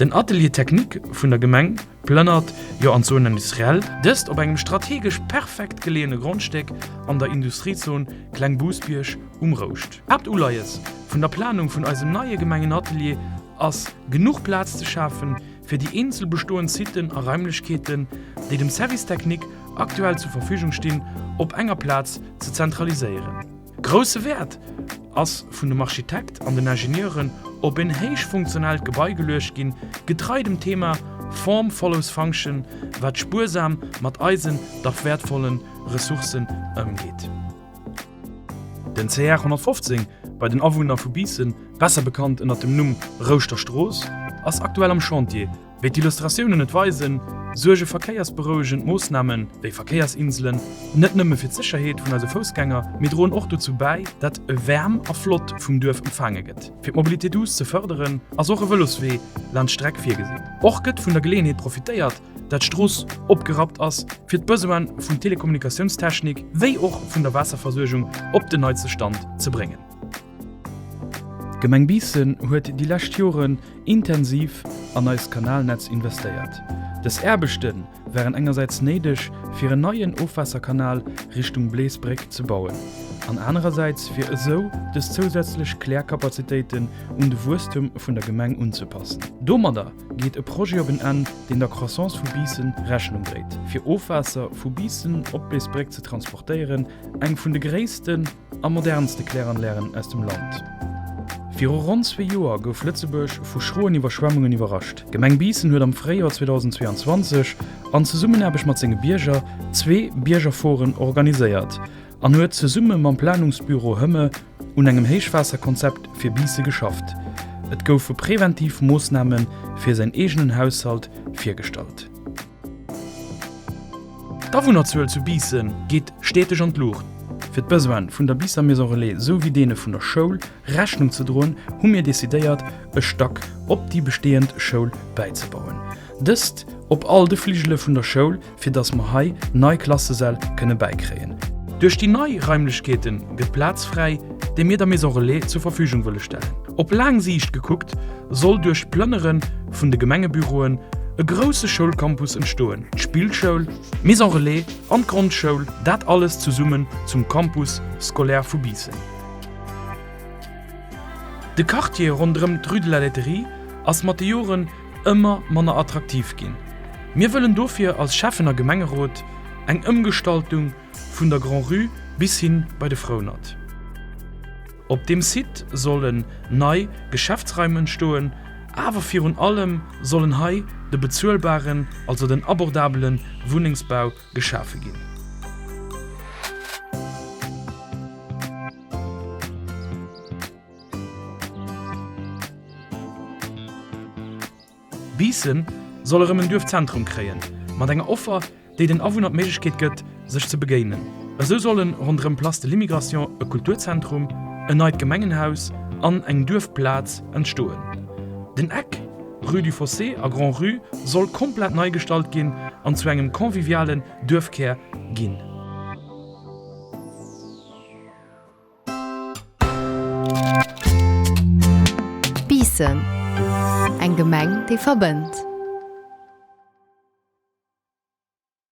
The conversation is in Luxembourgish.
Den Atelier technique vun der Gemeng plënnert jo an d'Zone industrielle, dëst op engem strategesch perfekt geleeëne Grondstéck an der Industriezon Klengbousbierg um Rouscht. Haaptuleies vun der Planung vun eisem neie Gemengenatelier ass, genuch Plaz ze schafen, fir déi eenzel bestoend Siten a Raimlechkeeten, déi dem Service technique aktuell zur Verfügung stinn, op enger Plaz ze zentraliséieren. Grousse Wäert ass vun dem Architekt an den Ingenieuren op en héichfunktionellt Gebai geluecht ginn, getrei dem Thema Form follows function, wat spuersam mat eisen dach wäertvollen Ressourcen ëmgeet. Den CR 115, bei den Awunner vu Biissen besser bekannt ënnert dem Numm Rouschter Strooss, ass aktuell am Chantier. Wéi d'Illustratiounen et weisen, suerge verkéiersberouegend Moossname wéi Verkéiersinselen net nëmme fir d'Sécherheet vun eise Foussgänger, mee droen och dozou bäi, dat e waarm a flott vum Duerf empfaange gëtt. Fir d'Mobilité douce ze fërderen, ass och e Vëloswee laanscht d'Streck virgesinn. Och gëtt vun der Geleeënheet profitéiert, dat d'Strooss opgerappt ass, fir d'Besoine vun Telekommunikationstechnik wéi och vun der Waasserversuergung op den neitste Stand ze bréngen. D'Gemeng Biissen huet déi lescht Joren intensiv an eist Kanalnetz investéiert. Dës Aarbechte waren engersäits néideg, fir en neien Ofwaasserkanal Richtung Bleesbréck ze bauen an anerersäits fir esou dës zousätzlech Klärkapazitéiten un de Wuesstum vun der Gemeng unzepassen. Domadder geet e Projet op en Enn, deen der Croissance vu Biissen Rechnung dréit, fir Ofwaasser vu Biissen op Bleesbréck ze transportéieren, eng vun de gréissten a modernste Kläranlagen aus dem Land. Viru ronn zwee Joer gouf Lëtzebuerg vu schroen Iwwerschwemmungen iwwerrascht. D'Gemeng Biissen huet am Fréijoer 2022 an Zesummenaarbecht mat senge Bierger zwee Biergerforen organiséiert an huet zesumme mam Planungsbüro Hëmme un engem Héichwaasserkonzept fir Biisse geschafft. Et goufe preventiv Moossname fir säin eegenen Haushalt virgestallt. D'Awunnerzuel zu Biissen geet steeteg an d'Luucht. Fir d'Besoine vun der Biisser Maison Relais sou wéi deene vun der Schoul Rechnung ze droen, hu mir decidéiert, e Stack op déi besteeënd Schoul bäizebauen. Dëst op all de Fligele vun der Schoul, fir dass mer hei nei Klassesäll kënne bäikréien. Duerch déi nei Raimlechkeete gëtt Plaz fräi, déi mir der Maison Relais zur Verfügung wëlle stellen. Op laang Siicht gekuckt, soll duerch d'Plënnere vun de Gemengebüroen e grousse Schoulcampus entstoen, d'Spillschoul, d'Maison Relais an d'Grondschoul, dat alles zesummen zum Campus scolaire vu Biissen. De Quartier ronderëm d'Rue de la Laiterie ass mat de Joren ëmmer manner attraktiv ginn. Mir wëllen dofir als Schäffen a Gemengerot eng Ëmgestaltung vun der Grand-Rue bis hin bei de Frounert. Op deem Site sollen nei Geschäftsraim entstoen, awer virun allem sollen hei de bezuelbaren, also den abordabele Wunnengsbau geschafe ginn. Biissen soll erëm en Duerfzentrum kréien, mat enger Offer, déi den Awunner d'Méiglechkeet gëtt, sech ze begéinen. Esou solle ronderëm Place de l'Immigration e Kulturzentrum, en neit Gemengenhaus an eng Duerfplaz entstoen. Den Eck Rue du Fossé a Grand-Rue soll komplett nei gestalt ginn an zu engem convivialen Duerfkär ginn. Biissen, eng Gemeng, déi verbënnt.